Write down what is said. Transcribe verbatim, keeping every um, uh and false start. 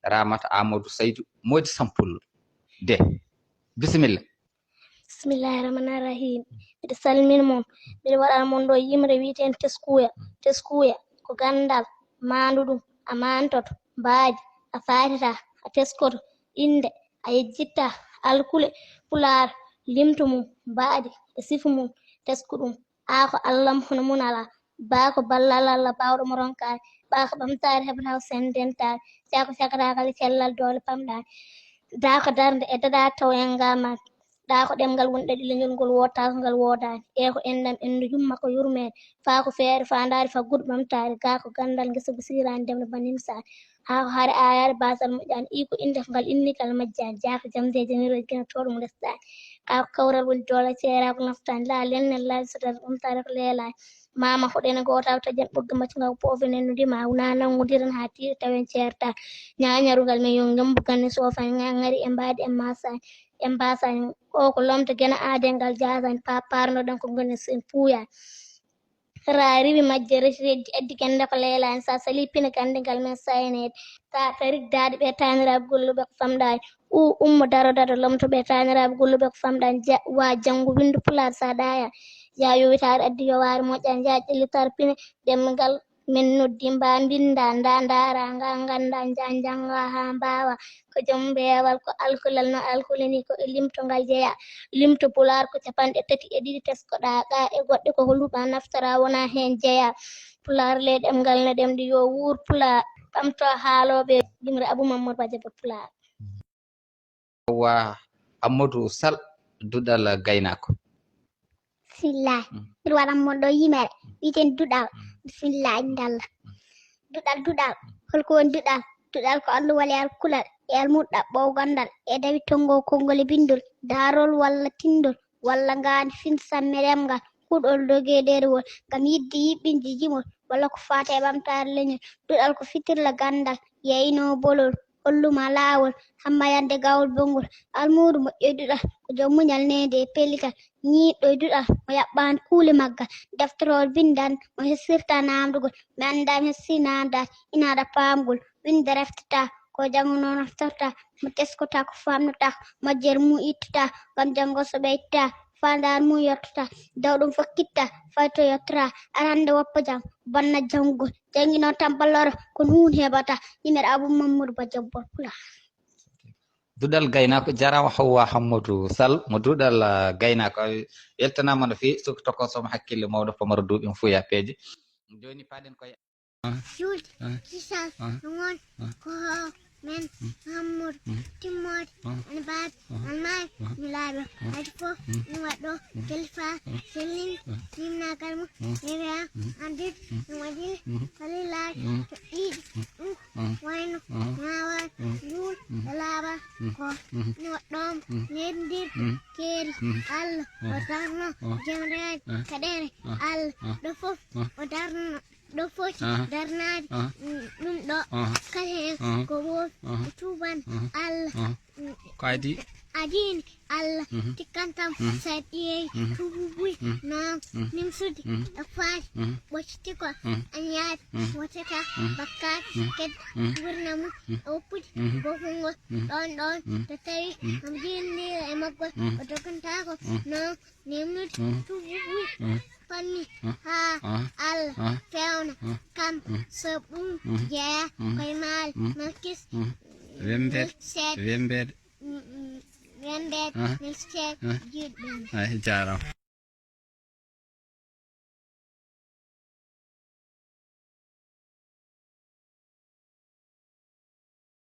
Ramata Amadou Saydou Mody Sampullo de. Bisimilla. Bismillahi rahmani rahim. Miɗo salmina mon. Miɗo waɗana mon ɗo yimre wiyeteende teskuya. Teskuya ko ganndal maanduɗum, a maantoto, mbaadi, a faatita, a teskoto, innde, a yejjitta, alkule, pulaar, limto mum, mbaadi, e sifa mum, teskuɗum. Aa ko Alla mo hono mum alaa. Baa ko ballal Alla baawɗo mo ronkaade. Ɓaa ko ɓamtaare heɓata ko sendentaare. Caa ko cakataakal e cellal doole pamɗaani. Daa ko darnde e daɗaa taw en ngaamaani. Daa ko ɗemngal woni ɗaɗi leñol ngol wootaaka ngal woodaani. Ee ko enɗam enɗo yumma ko yurmeede. Faa ko feere faandaare faggudu ɓamtaare. Gaa ko ganndal ngesa bu siiraani ndemɗo ba nimsaani. Haa ko hare aayaare baasal moƴƴaani. Ii ko innde ko ngal innikal majjaani. Jaaka jamde e jamirooji gena tooɗo mo resɗaani. Kaa ko kawral woni doole ceeraa ko naftaani. Laa lelnel laabi so dara ɓamtaare ko leelaani. Mama ko ɗen gootal taƴen ɓoggi maccu ngal ko poofen en no ndima wona nanngondiren haa tiiɗa tawen ceerta ñañarugal men yo ngembu ganni soofani ŋaŋŋari e mbaadi e masani e mbasani o ko lomto gena aaden ngal jaasani pa parnoɗen ko ngoni sen puuyani ra riwi majje reti reddi addi gende ko leelani sa sali pine gande ngal men saynede ta tarik daade ɓe taniraɓe golluɓe ko famɗani u ummo daro dado lomto ɓe taniraɓe golluɓe ko famɗani wa janngo windu pulaar sa ɗaya ya yowitaare addi yowaare moƴƴani ya ƴellitar pine ɗemgal min noddi mba mbinda nda ndara nga ganda nja janga ha mbawa ko joom mbeewal ko alkulal no alkulini ko e limto ngal jeya limto pulaar ko capanɗe tati e ɗiɗi teskoɗa ɗa e goɗɗe ko holluɓa naftara wona hen jeya pulaar le ɗemgal no ɗemɗi yo wuur pulaar ɓamto haaloɓe yimre abou mamoud badiaba pulaar Wa Amadou Sall duɗal gaynako. Bismillah. Mbiɗa waɗan mon ɗo yimere wiyeten duɗal. Bismillah indallah. Duɗal duɗal holko woni duɗal? Duɗal ko alluwal e alkulal e almuɗɗa ɓow gandal e dawi tongo konngol e bindol daarol walla tindol walla ngaandi fin samme ɗemngal kuɗol doge ɗerewol ngam yiɗde yiɓɓinde jimol walla ko faati e ɓamtaare leñol. Duɗal ko fitirla ganndal, yayno bolol, holluma laawol, hammayande gawol bonngol. Almuudo moƴƴo e duɗal ko joom muñal neende e pellital, ñiiɗɗo e duɗal mo yaɓɓaani kuule maggal. Defterewol binndan mo hesirta naamndugol, mi anndaa mi hessi naamndaade, ina aɗa paamgol, winnde reftataa, ko janngo noon naftorta, mo teskotaa ko faamnotaako, majjere mum ittotaa, ngam janngo so ɓeytataa, faandaare mum yottotaa, daw ɗum fof kittaa, fayi to yottoraa, arande woppa jam, bonna janngugol, janngi noon tan balloro, kono huun heɓataa, yimere Abuu Mammuudu Bojjo Bor Pulaar. Duɗal gaynaako jaraama Hawwa Hammadu Sal mo duɗal gaynaako weltanaama no feewi sukki tokosoma hakkille mawɗo pamaro duuɓi en fuu yaapeeje jooni paaɗen koye Juulde kisal no won ko hoo men Mahammadu timmoode ene baabi almaami nulaaɗo haji fof no waɗɗo kalifa sellin yimnagal mum neweya andude no waɗi falilaaji toɗɗiiɗi ɗum wayno ñaawaani njuul e laaɓal ko no waɗɗooma neerndirde keeri Allah o darno jemreeje kaɗere Allah ɗo fof o darno ɗo foti darnaade ɗum ɗo kala heen ko woowi o tuuban Allah ko adi adiini Allah tikkantam so a ƴeewi tuububuy noon nimsude ɗo faati ɓocciti ko añaade wotata bakkaat kedde gurna mum e woppude gofol ngol ɗon ɗon to tawi omo jiilndiira e maggol o dogantaako noon nemnude tuububuy fanni haa Allah fewna kam so ɗum jeyaa koye maale malkis wembeede wembeede wembeede milseede jiiɗɗum ay jaaraama